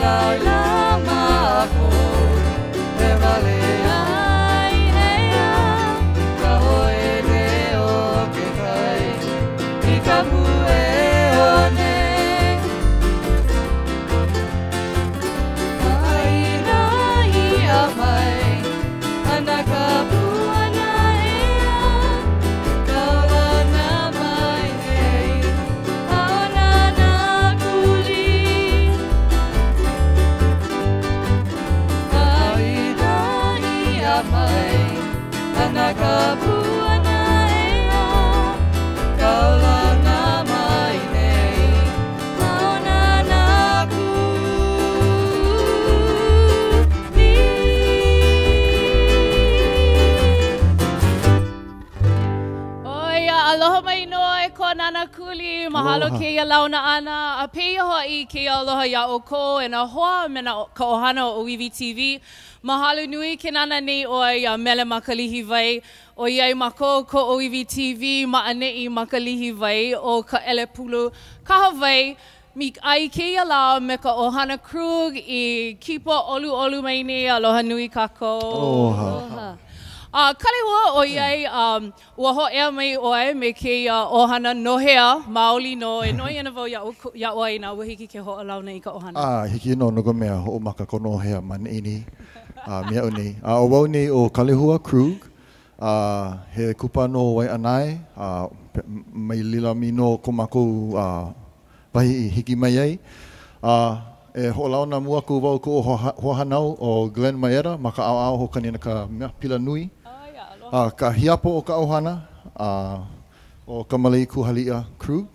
laila mākou e male ai ʻeā ka hoele o ke kai i ka pue one. Āina ʻia mai ana ka puana ʻeā, kaulana mai nei a ʻo Nānākuli. ʻĀina ʻia mai ana ka puana ʻeā, kaulana mai nei a ʻo Nānākuli. ʻO ia, aloha mai nō e ko Nānākuli. Mahalo Aloha. kēia launa ʻana, a pēia hoʻi kēia aloha iā ʻoukou e nā hoa me nā ka ʻohana o ʻŌiwi TV. Mahalo nui ke nānā nei ʻoe iā Mele ma ka Lihiwai, ʻoiai mākou ko ʻŌiwi TV ma ʻaneʻi ma ka Lihiwai o Kaʻelepulu Kahawai, mi, a i kēia lā me ka ʻohana Krug i kipa ʻoluʻolu mai nei, aloha nui kākou. Aloha. Aloha. A Kalehua, ʻoiai um, ua hōʻea mai ʻoe me kēia ʻohana nohea maoli nō, e noi ana wau iā iā ʻoe inā ua hiki ke hoʻolauna i ka ʻohana. A hiki nō, no ka mea, hoʻomaka ka nohea ma neʻi nei, a me aʻu nei. A ʻo wau nei ʻo Kalehua Krug, a he kupa no Waiʻanae, a mai laila mai nō ko mākou wahi i hiki mai ai. A e hoʻolauna mua aku wau i koʻu hoahānau ʻo Glenn Maeda ma ka ʻaoʻao hoʻokanina ka mea pila nui. A ka hiapo o ka ʻohana, a ʻo Kamaleikūhaliʻa Krug,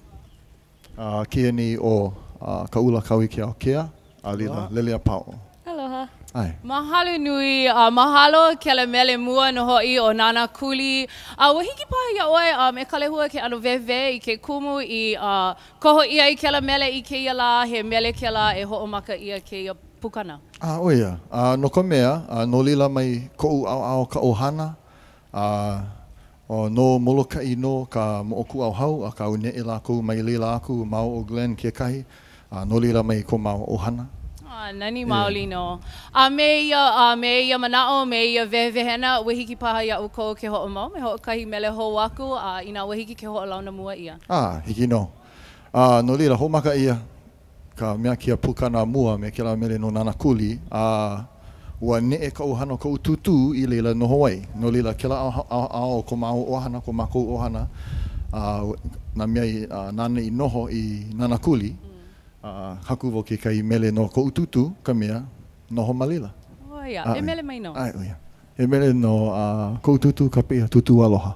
a kēia nei ʻo Kaʻula Kauikeaokea, a laila Lelia Pao. Aloha. ʻAe. Mahalo nui, a mahalo kēlā mele mua nō hoʻi ʻo Nānākuli. A ua hiki paha iā ʻoe a me Kalehua ke ʻano wehewehe i ke kumu i koho ʻia ai kēlā mele i kēia lā, he mele kēlā e hoʻomaka ʻia kēia pukana. A ʻo ia, a no ka mea, a no laila mai koʻu ʻaoʻao ka ʻohana, a ʻo no Molokaʻi nō ka moʻokūʻauhau, akā ua neʻe lākou mai laila aku ma o Glenn kekahi, a no laila mai ko māua ʻohana. A nani maoli nō. A me ia, a me ia manaʻo, me ia wehewehena, ua hiki paha iā ʻoukou ke hoʻomau me hoʻokahi mele hou aku, a inā ua hiki ke hoʻolauna mua ʻia. A hiki nō. A no laila, hoʻomaka ʻia ka mea kēia pukana mua me kēlā mele no Nānākuli, a ua neʻe ka ʻohana o koʻu tūtū i laila noho ai. No laila, kēlā ʻaoʻao o ko māua ʻohana, ko mākou ʻohana, a nā mea i, nāna i noho i Nānākuli, a haku wau kekahi mele no koʻu tūtū, ka mea, noho ma laila. ʻO ia, e mele mai nō. ʻAe, ʻo ia. He mele no koʻu tūtū kapa ʻia Tūtū Aloha.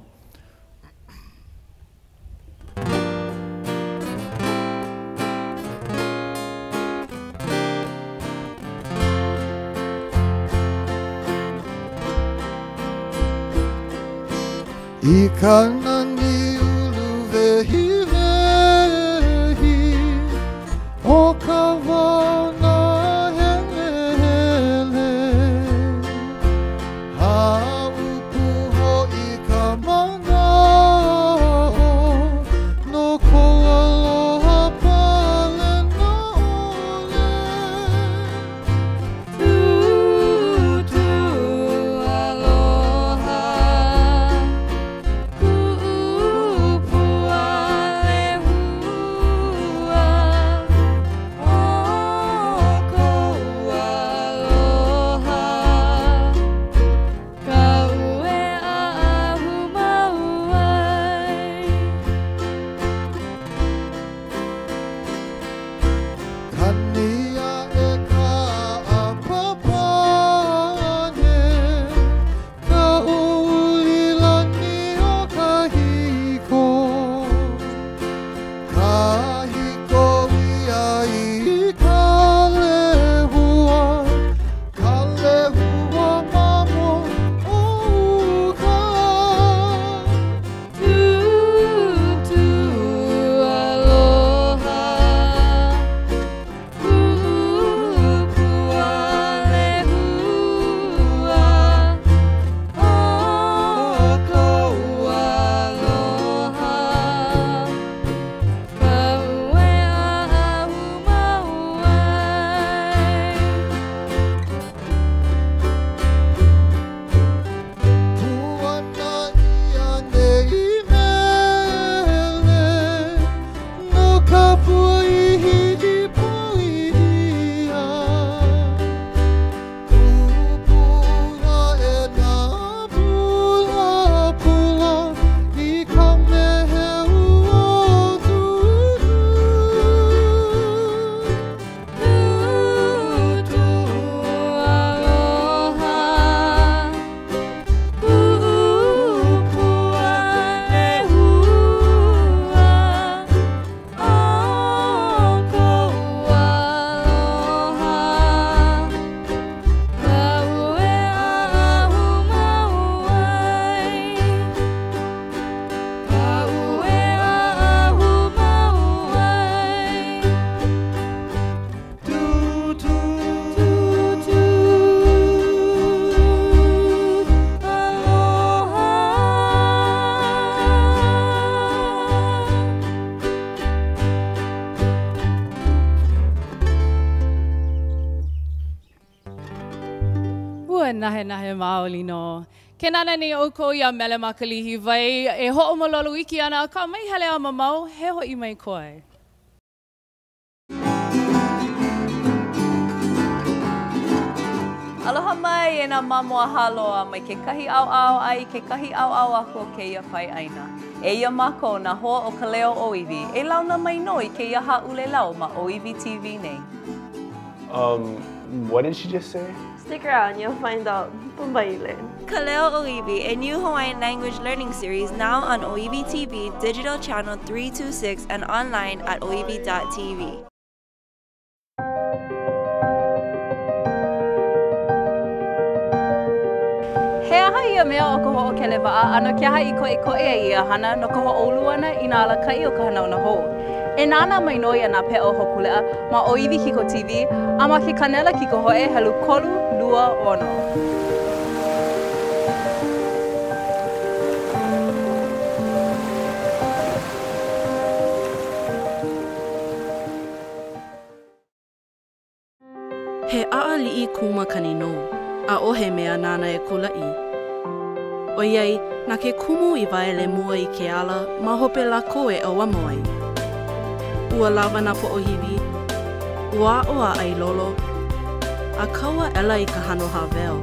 I ka nani uluwehiwehi o ka wao nāhelehele, Hāʻupu hoʻi ka manaʻo no kou aloha palena ʻole. Tūtū aloha, kuʻu Ua nahenahe maoli nō. Ke nānā nei ʻoukou iā Mele ma Kalihiwai e hoʻomalolo iki ana, akā mai hele a mamao, he hoʻi mai koe. Aloha mai e nā mamo a Hāloa mai kekahi ʻaoʻao a i kekahi ʻaoʻao aku o kēia pae ʻāina. Eia mākou nā hoa o Ka Leo ʻŌiwi e launa mai nō i kēia hāʻulelau ma ʻŌiwi TV nei. Um, what did she just say? Stick around, you'll find out. Pumbaile. Ka Leo ʻŌiwi, a new Hawaiian language learning series now on ʻŌiwi TV, digital channel 326, and online at oiwi.tv. He aha ia mea ʻo ka hoʻokele waʻa a no ke aha i koʻikoʻi ai ia hana no ka hoʻoulu ʻana i nā alakaʻi o ka hanauna hou? E nānā mai nō iā Nā Peʻa o Hōkūleʻa ma ʻŌiwi Kiko TV a ma ke kānela kikohoʻe helu 326. He ʻaʻaliʻi kū makani nō, ʻaʻohe mea nāna e kulaʻi. ʻOiai, na ke kumu i waele mua i ke ala, ma hope lākou e ʻauamo ai. Ua lawa nā poʻohiwi, ua aʻo a ʻailolo, a kau aʻela i ka hano hāweo.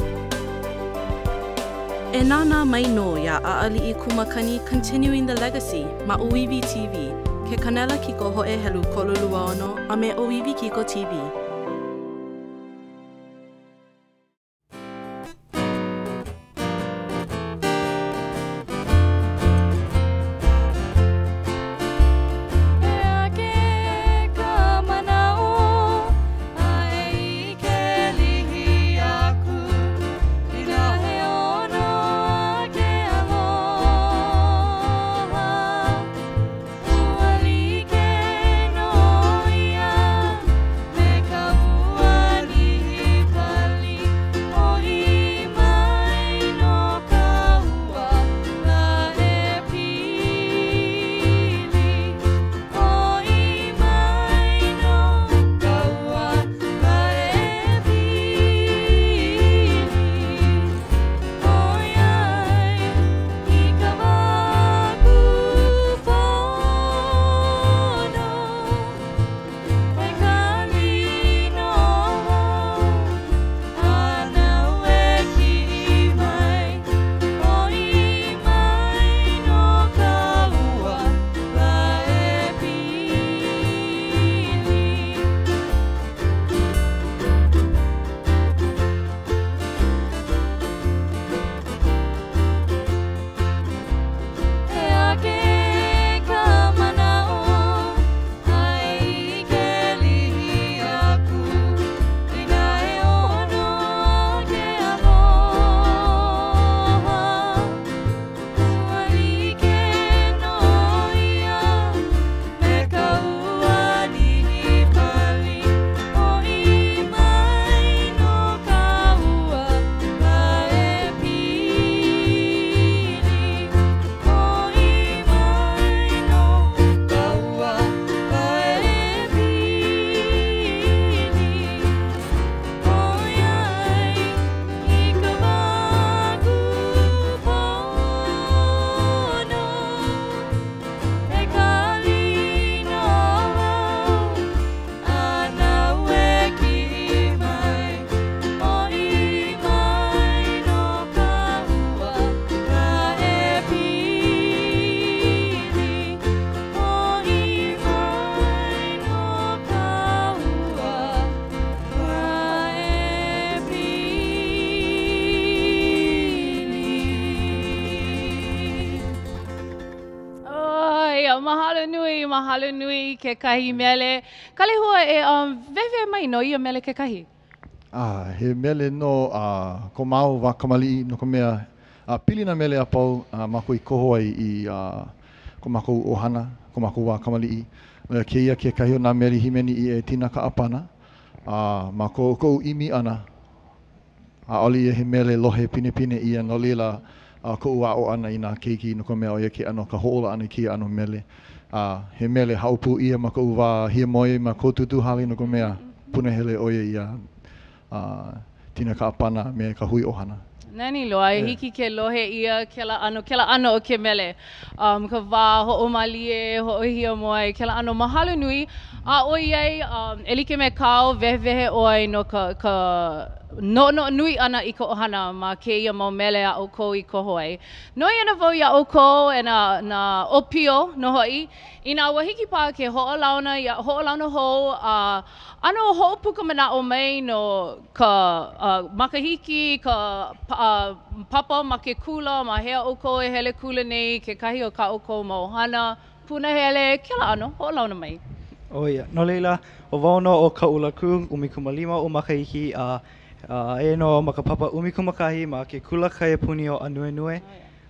E nānā mai nō iā ʻAʻaliʻi Kū Makani Continuing the Legacy ma ʻŌiwi TV, ke kānela kikohoʻe helu 326 a me ʻŌiwi Kiko TV. Mahalo nui, mahalo nui kekahi mele. Kalehua e um, wehewehe mai no ia mele kekahi. Ah, he mele nō a ko māua wā kamaliʻi no ka mea a pili nā mele a pau a mākou i koho ai i a, ko mākou ʻohana, ko mākou wā kamaliʻi. No kēia kekahi o nā mele hīmeni ʻia e Tina Kaʻapana. A ma ko koʻu ʻimi ʻana, ʻaʻole ia he mele lohe pinepine ʻia no laila a koʻu aʻo ʻana i nā keiki no ka mea ʻo ia ke ʻano ka hoʻōla ʻana i kēia ʻano mele. A he mele haʻo pū ʻia ma koʻu wā hiamoe ma ko Tūtū hale no ka mea punahele ʻo ia ia. A Tina Kaʻapana a me ka hui ʻohana. Nani loa, e hiki ke lohe ʻia kēlā ʻano, kēlā ʻano o ke mele. Um, ka wā hoʻomālie, hoʻohiamoe, kēlā ʻano mahalo nui. A ʻoiai, um, e like me kāu wehewehe ʻoe no ka, ka noʻonoʻo nui ʻana i ka ʻohana ma kēia mau mele a ʻoukou i koho ai. Noi ana wau iā ʻoukou e nā, nā ʻōpio nō hoʻi, inā ua hiki paha ke hoʻolauna, hoʻolauna hou a ʻano hoʻopuka manaʻo mai no ka makahiki, ka papa ma ke kula, ma hea ʻoukou e hele kula nei, kekahi o kā ʻoukou mau ʻohana punahele, kēlā ʻano, hoʻolauna mai. ʻO ia. No laila, ʻo wau nō ʻo Kaʻula Krug, 15 oʻu makahiki, a aia nō au ma ka papa 11 ma ke kula kaiapuni ʻo Ānuenue.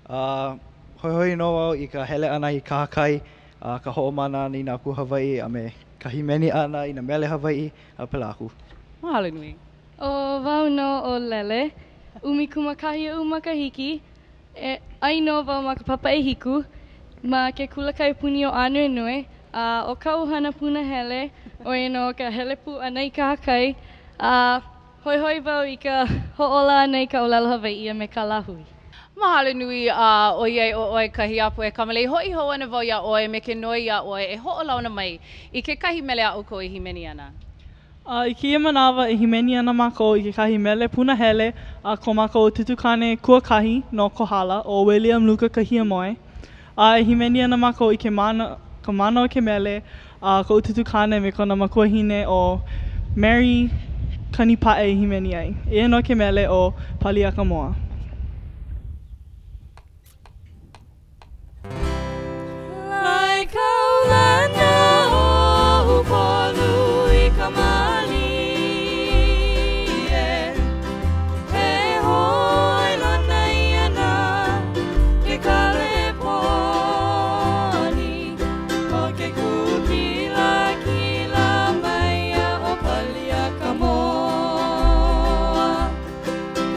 A hoihoi nō wau i ka hele ʻana i kahakai, a ka hoʻomana ʻana i nā akua Hawaiʻi a me ka hīmeni ʻana i nā mele Hawaiʻi, a pēlā aku. Mahalo nui. ʻO wau nō ʻo Lele, 11 oʻu makahiki, e aia nō wau ma ka papa ʻehiku ma ke kula kaiapuni ʻo Ānuenue, a ʻo kaʻu hana punahele, ʻo ia nō ka hele pū ʻana i kahakai, a hoihoi wau i ka hoʻōla ʻana i ka ʻōlelo Hawaiʻi a me ka lāhui. Mahalo nui, a ʻoiai ʻo ʻoe ka hiapo e Kamalei, hoʻi hou ana wau iā ʻoe me ke noi iā ʻoe e hoʻolauna mai i kekahi mele a ʻoukou e hīmeni ana. A i kēia manawa e hīmeni ana mākou i kekahi mele punahele a ko mākou tūtūkāne kuakahi no Kohala, ʻo William Luka Kahiamoe. A e hīmeni ana mākou i ke mana, ka mana o ke mele a koʻu tūtūkāne me kona makuahine ʻo Mary Kanipaʻe i hīmeni ai. Eia nō ke mele ʻo Paliakamoa. Lae kaulana o Upolu i ka mālie, He hōʻailona ia na ke Kaleponi, ʻO ke kū kilakila mai ia ʻo Paliakamoa.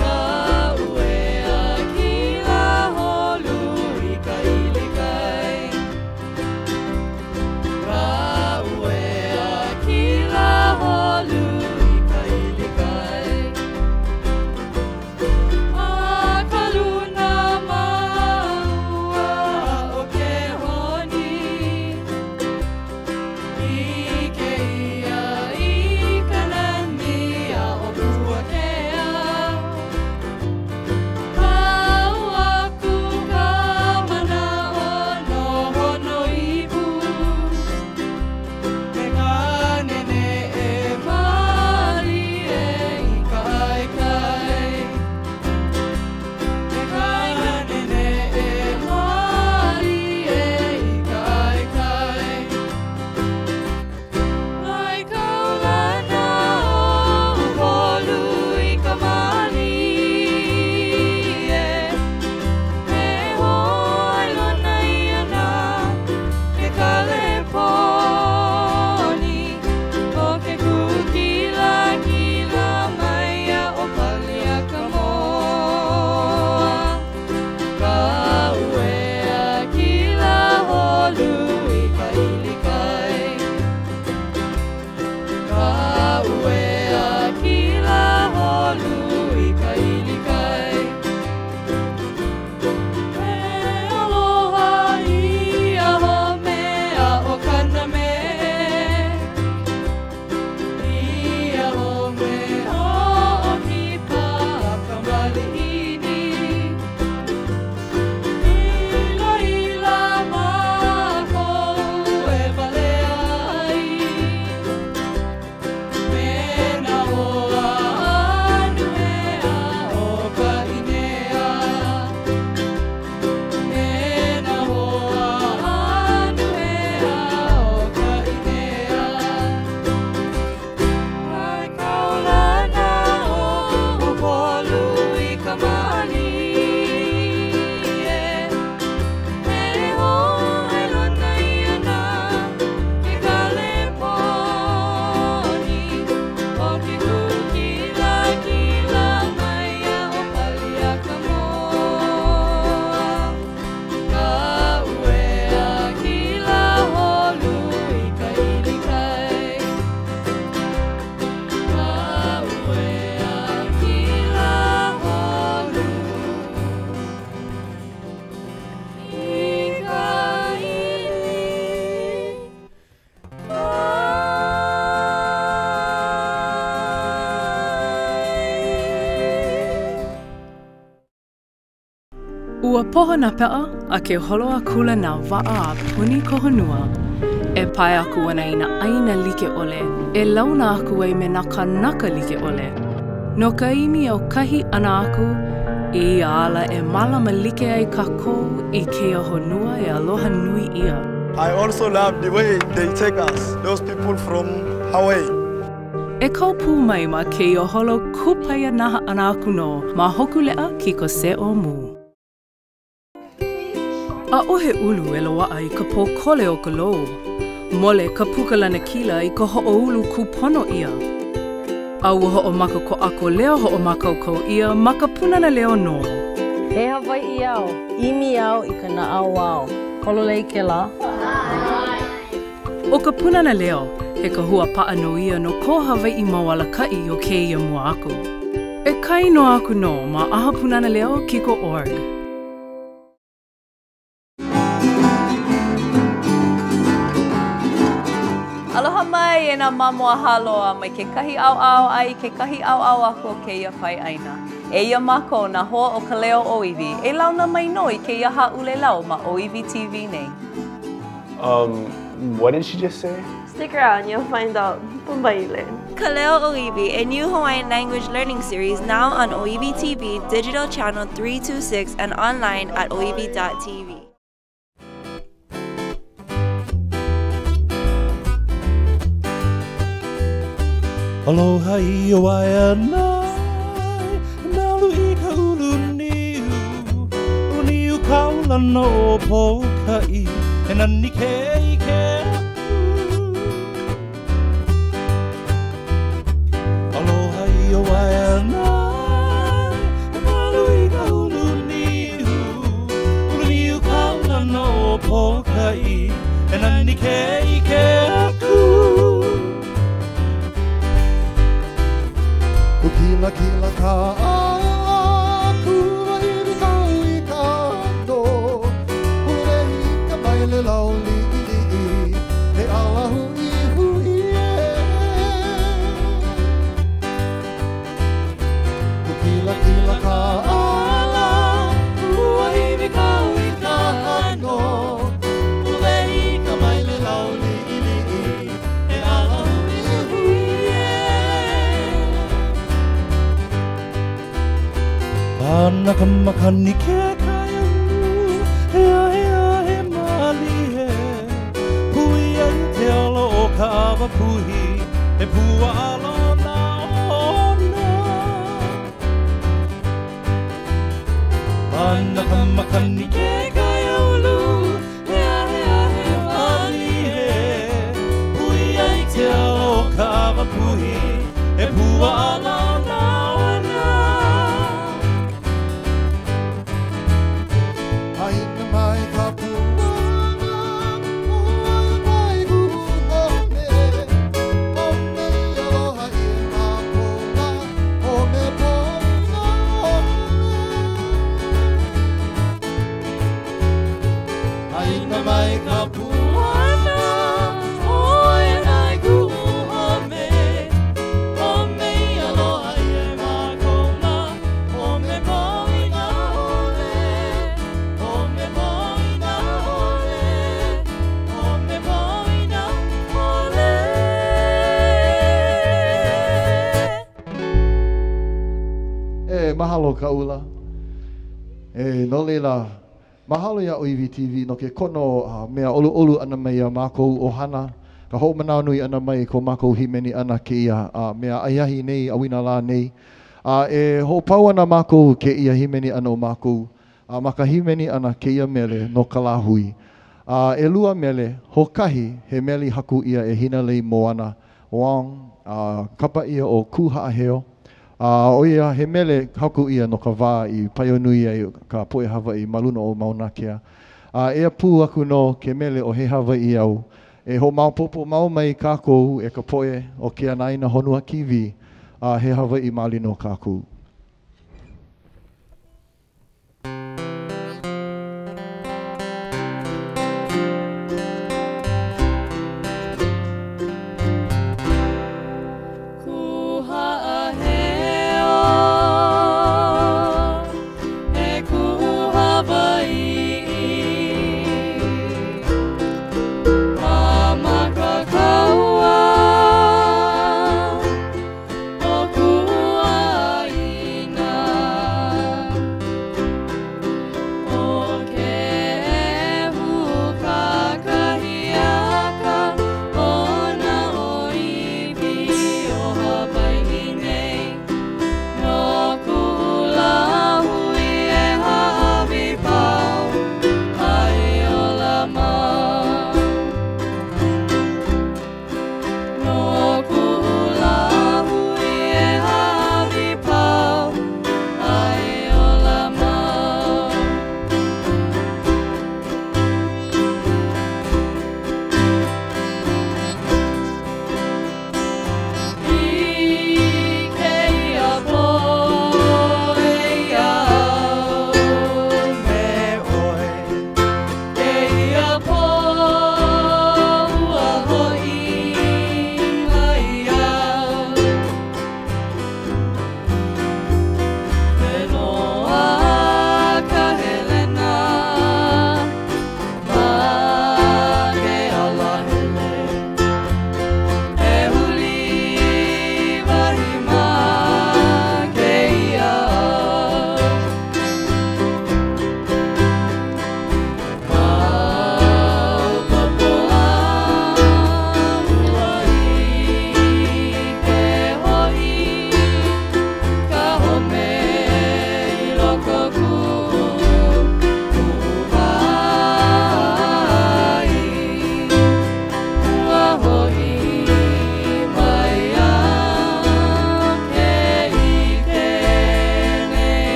Ka uē. Ua poho nā peʻa a ke holo akula nā waʻa a puni ka honua. E pae aku ana i nā ʻāina like ʻole e launa aku ai me nā kānaka like ʻole. No ka ʻimi aukahi ʻana aku i ia ala e mālama like ai kākou i kēia honua e aloha nui ʻia. I also love the way they take us, those people from Hawaii. E kau pū mai ma kēia holo kūpaianaha ʻana aku nō ma Hōkūleʻa Kiko Se-O-Mu. ʻAʻohe ʻulu e loaʻa i ka pōkole o ka lou. Mole ka puka lanakila i ka hoʻoulu kūpono ʻia. A ua hoʻomaka ko ʻAko leo hoʻomākaukau ʻia ma ka Pūnana Leo nō. He Hawaiʻi au, ʻimi au i ka naʻauao. Pololei kēlā? ʻO ka Pūnana Leo, he kahua paʻa nō ia no ko Hawaiʻi mau alakaʻi o kēia mua aku. E kāinoa aku nō ma ʻAha Pūnana Leo Kiko org. Aloha mai e nā mamo a Hāloa mai kekahi ʻaoʻao a i kekahi ʻaoʻao aku o kēia pae ʻāina. Eia mākou nā hoa o ka leo ʻōiwi e launa mai nō i kēia hāʻulelau ma ʻŌiwi TV nei. Um, what did she just say? Stick around, you'll find out. Pumbaile. Kaleo ʻŌiwi, a new Hawaiian language learning series now on ʻŌiwi TV, digital channel 326, and online at oiwi.tv. Aloha i Waianae, nalu i ka ulu niu, ulu niu kaulana o Pōkaʻi, he nani ke ʻike aku. Aloha i Waianae, nalu i ka ulu niu, ulu niu kaulana o Pōkaʻi, he nani ke ʻike aku. Kukilakila ka ala, kuahiwi kau i ka ʻano. Uluwehi ka maile lau liʻiliʻi, he ala huʻihuʻi ē. Kukilakila ka ala, kuahiwi kau i ka ʻano. Uluwehi ka maile lau liʻiliʻi, he ala huʻihuʻi ē. Pana ka makani ke kaiāulu, he ahe ahe mālie. Puia i ke alo o ka ʻawa puhi, he pua ʻala onaona. Pana ka makani ke kaiāulu, he ahe ahe mālie. Puia i ke alo o ka ʻawa puhi, he pua ʻala onaona. Haina mai ka puana, ua mai kuʻu home. Home aloha i mākou lā, home poina ʻole. Haina mai ka puana, ʻoe mai kuʻu home. Home aloha i mākou lā, home poina ʻole. Home poina ʻole, home poina ʻole. E, mahalo Kaʻula. E, no laila, mahalo iā ʻŌiwi TV no ke kono a mea ʻoluʻolu ʻana mai iā mākou ʻohana, ka hoʻomanawanui ʻana mai i ko mākou hīmeni ʻana kēia a mea ahiahi nei, ʻauinalā nei. A e hoʻopau ana mākou kēia hīmeni ʻana o mākou, a ma ka hīmeni ʻana kēia mele no ka lāhui. A ʻelua mele, hoʻokahi he mele i haku ʻia e Hinalei Moana Wong, a kapa ʻia ʻo Kū Haʻaheo. A ʻo ia he mele haku ʻia no ka wā i paio nui ai ka poʻe Hawaiʻi ma luna o Mauna Kea. A eia pū aku nō ke mele ʻo He Hawaiʻi Au. E hoʻomaopopo mau mai kākou e ka poʻe o ke anaina honua kīwī, a he Hawaiʻi maoli nō kākou. Kū haʻaheo, e kuʻu Hawaiʻi.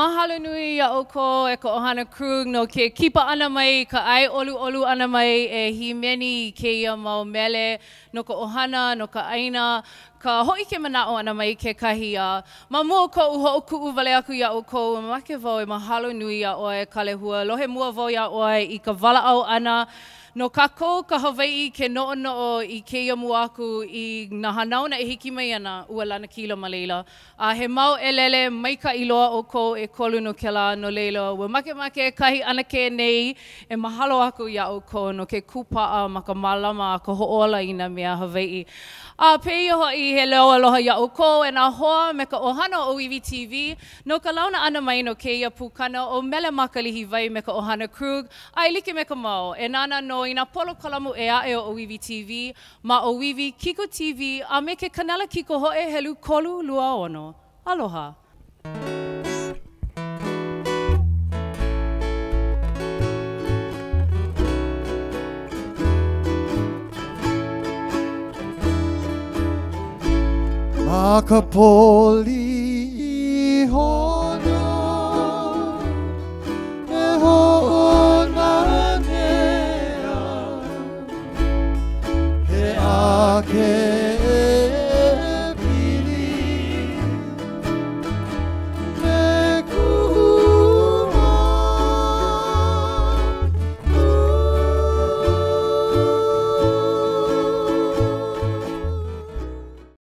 Mahalo nui iā ʻoukou e ka ʻohana Krug no ke kipa ʻana mai, ka ʻae ʻoluʻolu ʻana mai e hīmeni i kēia mau mele no ka ʻohana, no ka ʻāina, ka hōʻike manaʻo ʻana mai kekahi. A ma mua o koʻu hoʻokuʻu wale aku iā ʻoukou, mamake wau e mahalo nui iā ʻoe, Kalehua. Lohe mua wau iā ʻoe i ka walaʻau ʻana no kākou ka Hawaiʻi ke noʻonoʻo i kēia mua aku i nā hanauna e hiki mai ana, ua lanakila ma laila. A he mau ʻelele maikaʻi loa ʻoukou ʻekolu no kēlā, no laila, ua makemake kahi ʻanakē nei e mahalo aku iā ʻoukou no ke kūpaʻa ma ka mālama a ka hoʻōla i nā mea Hawaiʻi. A pēia hoʻi, he leo aloha iā ʻoukou e nā hoa me ka ʻohana o ʻŌiwi TV no ka launa ʻana mai no kēia pukana ʻo Mele Ma Ka Lihiwai me ka ʻohana Krug, a e like me ka mau, e nānā nō i nā polokalamu ʻē aʻe o ʻŌiwi TV ma ʻŌiwi Kiko TV a me ke kanela kikohoʻe helu 326. Aloha. Ma ka poli iho.